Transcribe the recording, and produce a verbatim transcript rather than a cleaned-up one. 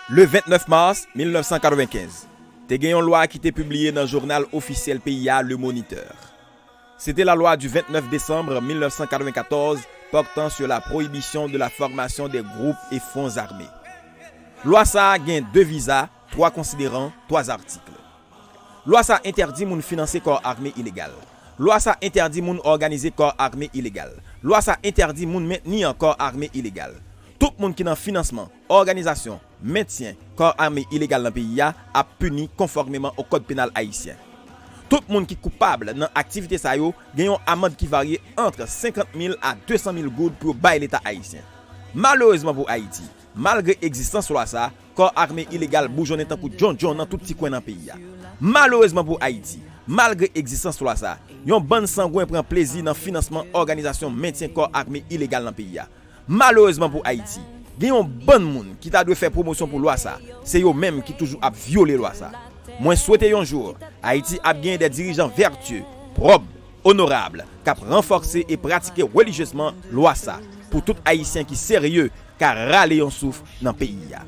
Le vennèf mas mil nèf san katrevenkenz, te gen yon lwa ki te pibliye nan jounal ofisyèl peyi a, Le Moniteur. Se te lalwa du vennèf desanm mil nèf san katrevenkatòz portant sur la prohibition de la formation des groupes et fronts armés. Lwa sa a gen de viza, twa konsideran, twa zatik. Lwa sa a entèdi moun finanse kò ame ilegal. Lwa sa a entèdi moun òganize kò ame ilegal. Lwa sa a entèdi moun mentni an kò ame ilegal. Tout moun ki nan finansman, òganizasyon, mentyen kò ame ilegal nan peyi a ap pini konfòmeman o Kòd Penal ayisyen. Tout moun ki koupab nan aktivite sa yo gen yon amann ki varye ant senkant mil a de san mil goud pou yo bay Leta ayisyen. Malerezman pou Ayiti, malgre egzistans lwa sa, kò ame ilegal boujonnen tankou djondjon nan tout ti kwen nan peyi a. Malerezman pou Ayiti, malgre egzistans lwa sa, yon bann sangwen pran plezi nan finansman òganizasyon mentyen kò ame ilegal nan peyi a. Malerezman pou Ayiti, gen yon bann moun ki ta dwe fè pwomosyon pou lwa sa, se yo menm ki toujou ap vyole lwa sa. Mwen swete yon jou, Ayiti ap gen de dirijan vètye, pwòp, onorab, k ap ranfòse e pratike relijyezman lwa sa, pou tout Ayisyen ki serye ka rale yon souf nan peyi a.